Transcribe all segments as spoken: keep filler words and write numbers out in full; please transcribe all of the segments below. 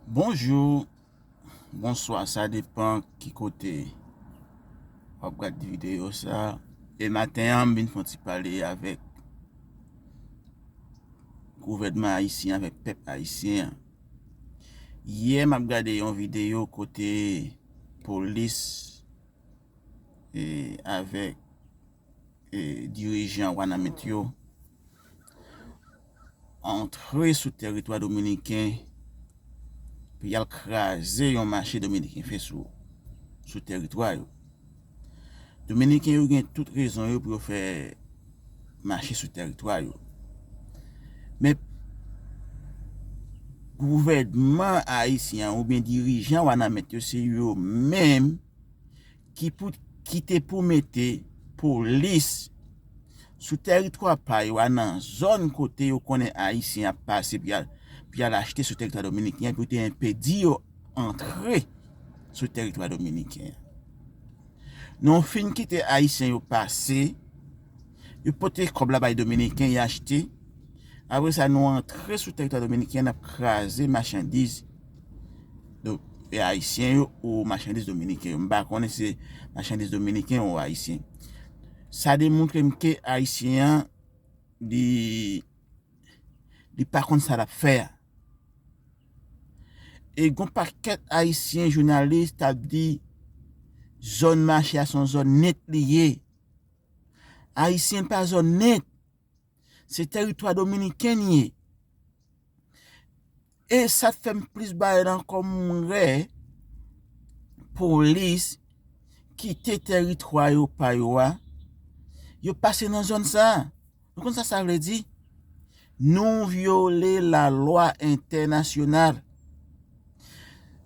Bonjou, bonswa, sa depann ki kote w ap gade videyo sa. E maten an, m vin fè yon ti pale avèk gouvènman ayisyen, avèk pèp ayisyen an. Yè, m ap gade yon videyo kote polis e avèk e dirijan Wanament yo antre sou tèritwa dominiken pou y al kraze yon mache dominiken fè sou, sou tèritwa yo. Dominiken yo gen tout rezon yo pou yo fè mache sou tèritwa yo. Men gouvènman ayisyen an oubyen dirijan Wanament yo, se yo menm ki pou, ki te pou mete polis sou tèritwa pa yo a, nan zòn kote yo konnen ayisyen ap pase pou y al, pou y al achte sou tèritwa dominiken an, pou te enpedi yo antre sou tèritwa dominiken an. Nou fin kite ayisyen yo pase, yo pote kòb la bay dominiken, y achte. Apre sa, nou antre sou tèritwa dominiken, n ap kraze machandiz do-, e ayisyen yo ou machandiz dominiken yo. M pa konnen si se machandiz dominiken ou ayisyen. Sa demontre m ke ayisyen an, li, li pa konn sa l ap fè a. E gon pakèt ayisyen jounalis t ap di zòn mache a se yon zòn nèt li ye. Ayisyen pa zòn nèt. Se tèritwa dominiken li ye. E sa t fè m plis bay ankò, m wè polis kite tèritwa yo pa yo a, yo pase nan zòn sa a. Nou konn sa sa vle di? Nou vyole lalwa entènasyonal.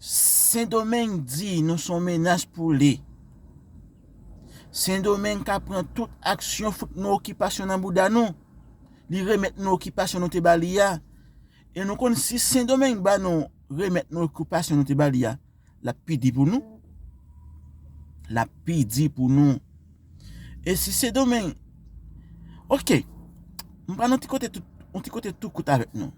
Sendomeng di nou se yon menas pou li. Sendomeng ka pran tout aksyon, fout nou okipasyon nan bouda nou. Li remèt nou okipasyon nou te ba li a. E nou konn si Sendomeng ba nou, remèt nou okipasyon nou te ba li a, l ap pi di pou nou. L ap pi di pou nou. E si Sendomeng, oke, m pral yon ti kote tout, yon ti kote tou kout avèk nou.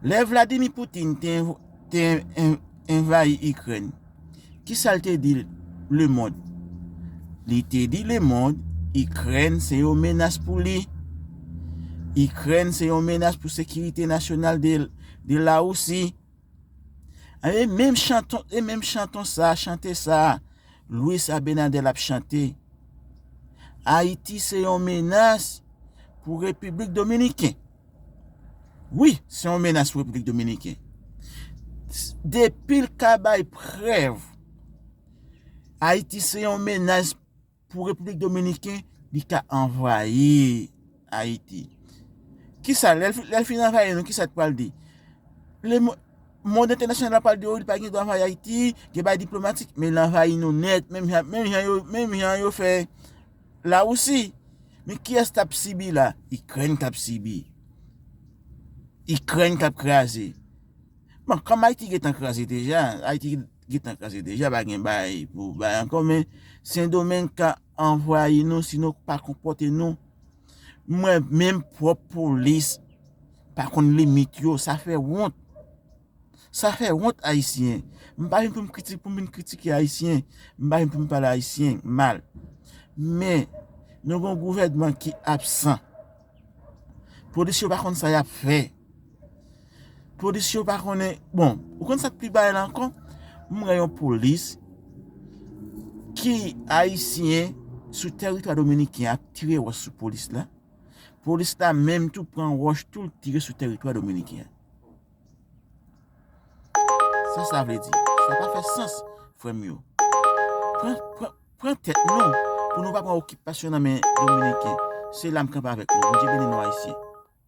Lè Vladimir Putin te env-, te en-, en-, envayi Ikrèn, ki sa l te di lemonn? Li te di lemonn, Ikrèn se yon menas pou li. Ikrèn se yon menas pou sekirite nasyonal de, de Larisi. E menm chanton, e menm chanton sa, chante sa, Luis Abinader ap chante. Ayiti se yon menas pou Repiblik Dominiken. Wi, se yon menas pou Repiblik Dominiken. Depi l ka bay prèv Ayiti se yon menas pou Repiblik Dominiken, li ka anvayi Ayiti. Kisa, lè l fi-, lè l fin anvayi nou, kisa l pral di? Le mo-, mond entènasyonal la pral di, o, li pa gen dwa anvayi Ayiti, gen bagay diplomatik, men l anvayi nou nèt, menm jan, menm jan yo, menm jan yo fè Larisi. Men kiyès k ap sibi la? Ikrèn k ap sibi. Ikrèn k ap kraze. Bon, kòm Ayiti gentan kraze deja, Ayiti gentan kraze deja, pa gen bagay pou bay ankò, men Sendomeng ka anvayi nou si nou pa konpòte nou. M wè menm pwòp polis pa konn limit yo, sa fè wont. Sa fè wont Ayisyen. M pa vin pou m kritik, pou m vin kritike Ayisyen. M pa vin pou m pale Ayisyen mal. Men, nou gen yon gouvènman ki absan. Polis yo pa konn sa y ap fè. Polis yo pa konnen. Bon, ou konn sa k pi bay la ankò? M wè yon polis ki ayisyen sou tèritwa dominiken ap tire wòch sou polis la. Polis la menm tou pran wòch tou l tire sou tèritwa dominiken an. Sa sa vle di? Sa pa fè sans, frè m yo. Pran, pran, pran tèt nou pou nou pa pran okipasyon nan men dominiken. Se la m kanpe avèk nou. Bondye beni nou, Ayisyen.